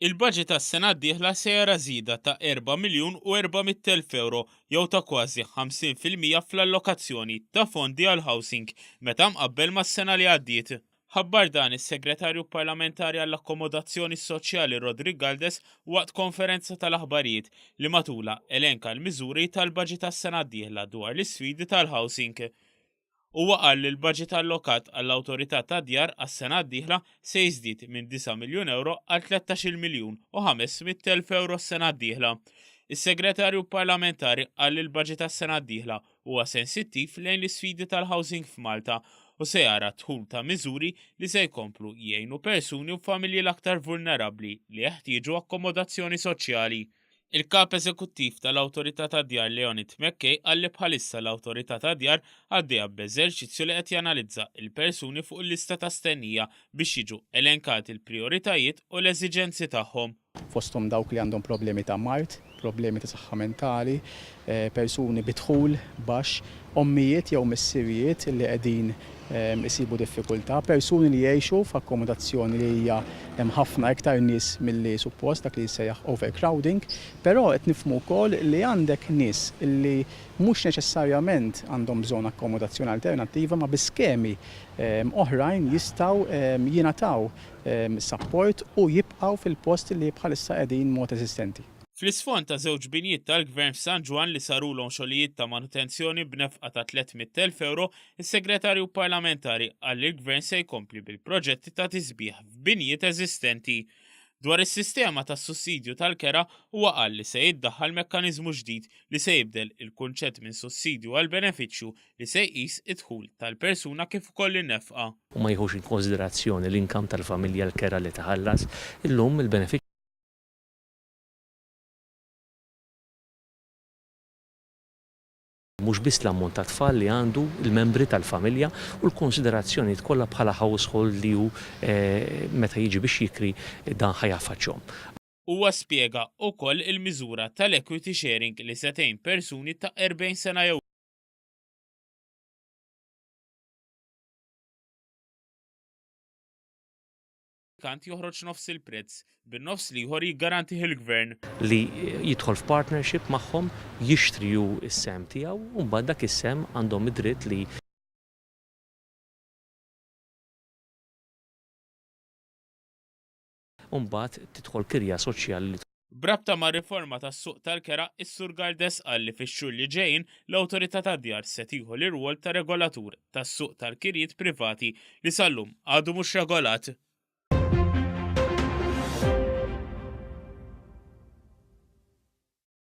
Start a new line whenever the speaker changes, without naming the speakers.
Il-baġit għas-sena d-dieħla se jara żieda ta' erba' miljun u 400,000 ewro jew ta' kważi 50% fl-allokazzjoni ta' fondi għall-housing meta mqabbel mas-sena li għaddiet. Ħabbar dan is-Segretarju Parlamentari għall-Akkomodazzjoni Soċjali Roderick Galdes waqt konferenza tal-aħbarijiet li matulha elenka l-miżuri tal-baġit għas-sena d-dieħla dwar l-isfidi tal-housing. Huwa qal li l-baġit allokat għall-Awtorità tad-Djar għas-sena d-dieħla se jiżdied minn disa' miljun ewro għal 13-il miljun u 500,000 ewro s-sena d-dieħla. Is-Segretarju Parlamentari qal li l-baġit għas-sena d-dieħla huwa sensittiv lejn l-isfidi tal-housing f'Malta u se jara d-dħul ta' miżuri li se jkomplu jgħinu persuni u familji l-aktar vulnerabbli li jeħtieġu akkomodazzjoni soċjali. Il-Kap Eżekuttiv tal-Awtorità tad-Djar Leonid McKay qal li bħalissa l-Awtorità tad-Djar għaddejja b'eżerċizzju li qed janalizza l-persuni fuq il-lista ta' stennija biex jiġu elenkati l-prijoritajiet u l-eżiġenzi tagħhom.
Fosthom dawk li għandhom problemi ta' mard, problemi ta' saħħa mentali, persuni bi dħul baxx, ommijiet jew missirijiet li qegħdin isibu diffikultà, persuni li jgħixu f'akkomodazzjoni li hija hemm ħafna iktar nies milli suppost, dak li jissejjaħ overcrowding, però qed nifhmu wkoll li għandek nies li mhux neċessarjament għandhom bżonn akkomodazzjoni alternattiva ma bi skemi oħrajn jistgħu jingħataw sapport u jibqgħu fil-post li bħalissa qegħdin mod eżistenti.
Fl-isfond ta' żewġ binjiet tal-Gvern f'San Ġwann li sarulhom xogħlijiet ta' manutenzjoni b'nefqa ta' 300,000 ewro, is-Segretarju Parlamentari qal li l-Gvern se jkompli bil-proġetti ta' tisbiħ f'binjiet eżistenti. Dwar is-sistema tas-sussidju tal-kera, huwa qal li se jiddaħħal mekkaniżmu ġdid li se jibdel il-kunċett minn sussidju għal benefiċċju li se jqis id-dħul tal-persuna kif ukoll in-nefqa.
U ma jiħux inkonsiderazzjoni l-income tal-familja, l-kera li tħallas. Illum il-benefiċċju mhux biss l-ammont ta' tfal li għandu l-membri tal-familja u l-konsiderazzjonijiet kollha bħala household li hu meta jiġi biex jikri dan ħa jaffaċċjhom.
Huwa spjega wkoll il-miżura tal-equity sharing li se tgħin persuni ta' 40 sena jew Kant joħroġ nofs il-prezz, bin-nofs l-ieħor jiggarantih il-Gvern.
Li jidħol f'partnership magħhom, jixtri hu s-sehem tiegħu u mbagħad dak is-sehem għandhom id-dritt li. U mbagħad tidħol kirja soċjali li.
B'rabta mar-riforma tas-suq tal-kera, is-Sur Galdes qal li fix-xhur li ġejjin, l-Awtorità tad-Djar se tieħu l-irwol ta' regolatur tas-suq tal-kirjiet privati li sal-lum għadu mhux regolat.